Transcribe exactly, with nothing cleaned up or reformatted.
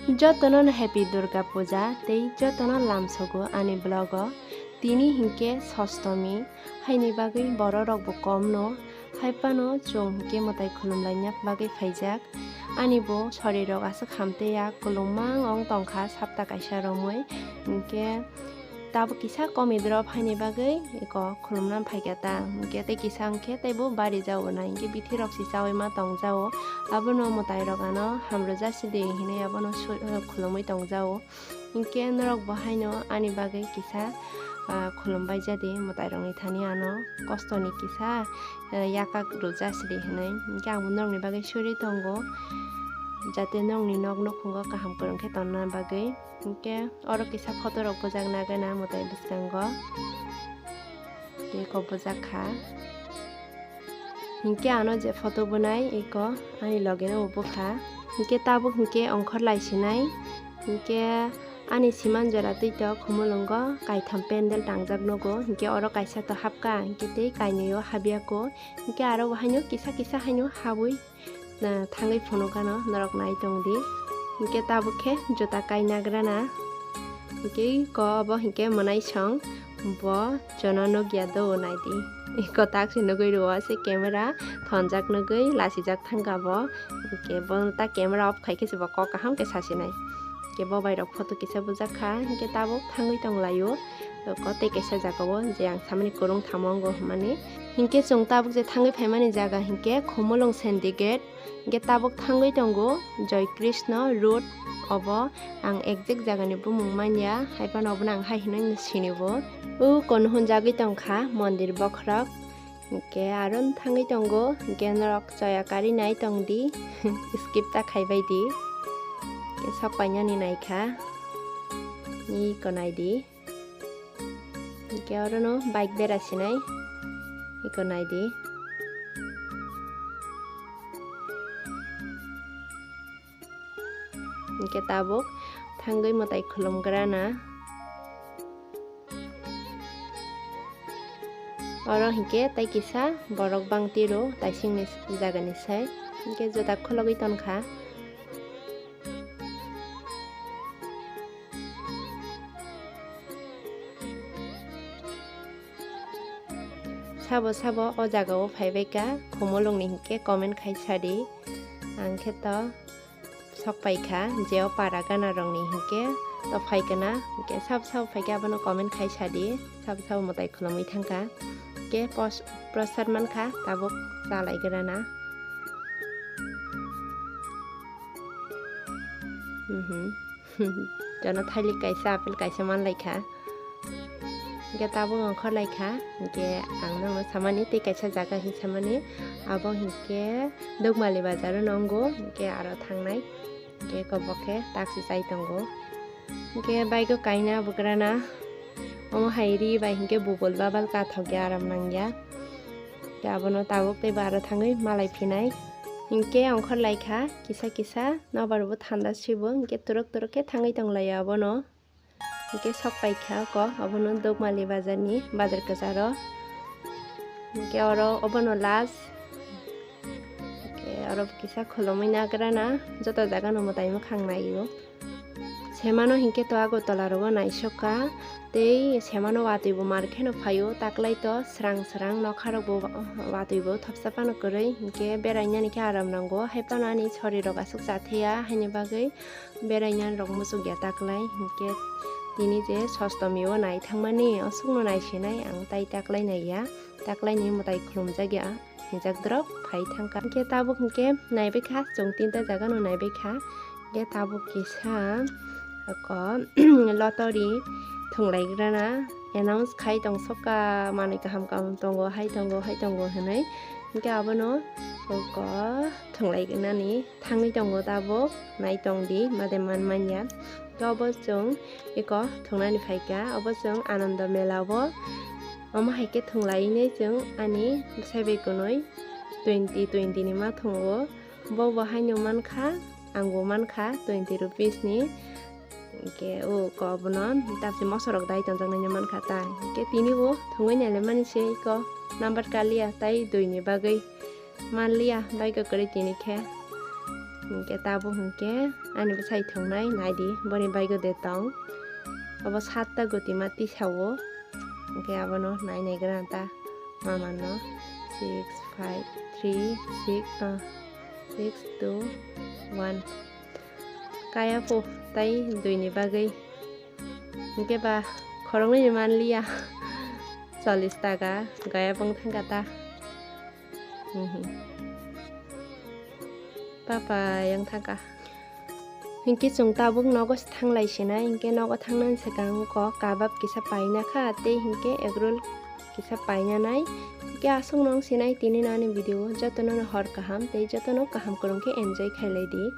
Jotono no happy Durga Puja tei jotono lamsogo ani vlog o. Tini hinkhe Sostomi, haini bagwi bororok bo kom no, haiphano chwng hinkhe mwtai khulumlaina bagwi phaijak. Ani bo sorirok aswk hamtwi ya, kwlwngma wng tongkha sapta kaisa romwi, hinkhe tabuk kisa komidrop haini bagwi eko khulumna phaikha ta, hinkhe tei kisa hinkhe teibo bari jao na, hinkhe bithirok si chaui ma tong jao, abono mwtairok ano hamrwja sidi hinwi abono su-, khulumwi tong jao. Hinkhe norok bo haino ani bagwi kisa, ah, khulumbai jadi mwtairokni thani ano kostoni kisa, ah, yakak rwja sidi hinwi. Hinkhe ang bo norokni bagwi suri tongo, jate norokni nok nukhungo kaham kwrwng khe tonna bagwi. Hinkhe oro kisa photo rok bujak nagana mwtai bwskango. Tei kok bujak kha. Hinkhe ano je photo bunai eko ani loge no bo bukha. Hinkhe tabuk hinkhe ongkhor lai sinai. Hinkhe ani siman jora twi to khumulwngo kaitham pendel tangjak nugo. Hinkhe oro kaisa to hapkha, hinkhe tei kainwi o habya ko. Hinkhe aro bo haino kisa kisa haino habwi na thangwi phunukano norok nai tong di. Hinkhe tabuk khe juta kainagrana. Hinkhe ko obo hinkhe mwnaisong bo jono nukya do nai di. Iko tak se nugwi rwo se camera thonjak nugwi lasijak thangkha bo. Hinkhe bo ta camera off khai khe se bo kok kaham khe sasinai. Hinkhe bo bai rok photo kisa bujak kha, hinkhe tabuk thangwi tong laio. Ko tei kaisa jaga o je ang samani kwrwng thamongo hwnmani. Hinkhe chwng tabuk je thangwi phaimani jaga hinkhe Khumulwng Syndicate. Hinkhe tabuk thangwi tongo Joy Krishna Road, obo ang exact jagani bumung manya, haiphano obono ang hai hwnwi sinibo. O kono hwnjagwi tongkha mondir bokhorok, hinkhe aro thangwi tongo, hinkhe norok choya kari nai tongdi, skip ta khaibai di, hinkhe sok painani naikha, iko naidi. Hinkhe orono bike bera sinai, iko naidi. Hinkhe tabuk thangwi mwtai khulumgrana. Oro hinkhe tai kisa borok bang tiro taisingni jagani sai. Hinkhe juta khulogwi tonkha. Sabo sabo o jaga o phaibaikha, Khumulwng ni hinkhe comment khai sadi. Ang khe to sok paikha, je o para gana rok ni hinkhe to phaikha na, hinkhe sabo sabo phaikha abono comment khai sadi, sabo sabo mwtai khulumwi thangkha. Hinkhe pos-, prosad mankha, tabuk chalaigrana. Mhm. Jono thailik kaisa, apple kaisa manlaikha. Hinkhe tabuk ongkhorlaikha. Hinkhe ang nokno samani tei kaisa jaga hin samani. Abo hinkhe Dukmali bazar o nongo. Hinkhe aro thangnai. Hinkhe kobok khe taksi chai tongo. Hinkhe bike o kaina bugrana. Omo hai ri bai hinkhe bubul babal kathokya aram nangya. Hinkhe abono tabuk tei bo aro thangwi malai phinai. Hinkhe ongkhorlaikha kisa kisa. Nobar bo thanda sibo, hinkhe turuk turuk khe thangwi tonglaio abono. Hinkhe sok paikha oko, abono Dukmali bazar ni, bazar kwcharo. Hinkhe oro obono last. Hinkhe oro kisa khulumwi nagrana, joto jaga no mwtai mwkhang naio. Semano hinkhe to Agartala rogo naisokha. Tei semano watwi bo mar kheno phaio, taklai to srang srang nokha rok bo watwi bo thopsa phano kwrwi, hinkhe berainani khe aram nango, hai phano ani sori rok aswk chathaya, haini bagwi berainani rok muchukya taklai, hinkhe tini je Sostomi o nai thangmani, aswkno naisinai ang tai taklai naiya, taklai ni mwtai khulumjakya. Hijak drop phai thangkha. Hinkhe tabuk hinkhe naibaikha, chwng tinta jaga no naibaikha. Hinkhe tabuk kisa oko lottery thwnglaigrana announce khai tong sokha, manwi kaham kaham tongo, hai tongo, hai tongo hinwi. Hinkhe abono oko thwnglaignani thangwi tongo tabuk, nai tongdi made man manya. Hinkhe obo chwng eko thwngnani phaikha, obo chwng Ananda Mela o. Omo hai khe thwnglainai chwng ani bwsai bai kwnwi twenty twenty ni ma thwngo. Bo bo haino mankha, ang bo mankha twenty rupees ni. Hinkhe o ko abono tamsi moso rok dai tonjaknai no mankha ta. Hinkhe tini bo thwngwi nailaimani se eko number kaliya tai dui ni bagwi. Manliya, bai kwrwi tini khe. Hinkhe tabuk hinkhe ani bwsai thwngnai naidi boni bike o de tong. Obo satta goti ma tisao. Hinkhe abono nai naigra ta mama no six five three six, ah, six two one. Kaya po tai dui ni bagwi. Hinkhe ba khoroknwi ni manliya. Chollish taka gaya bong thangka ta. Mhm. Papa yang thangka. Hinkhe chwng tabuk nogo se thanglai sinai, hinkhe nogo thangnani swkang kok kabab kisa paina kha, tei hinkhe egg roll kisa paina nai. Hinkhe aswk nong sinai tini nani video, jotono no hor kaham tei jotono kaham kwrwng khe enjoy khailai di.